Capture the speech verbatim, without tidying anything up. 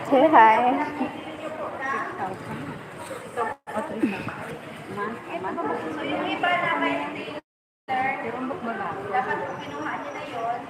Say hi. Yung iba na may dealer, dapat kung kinuha niyo na yun,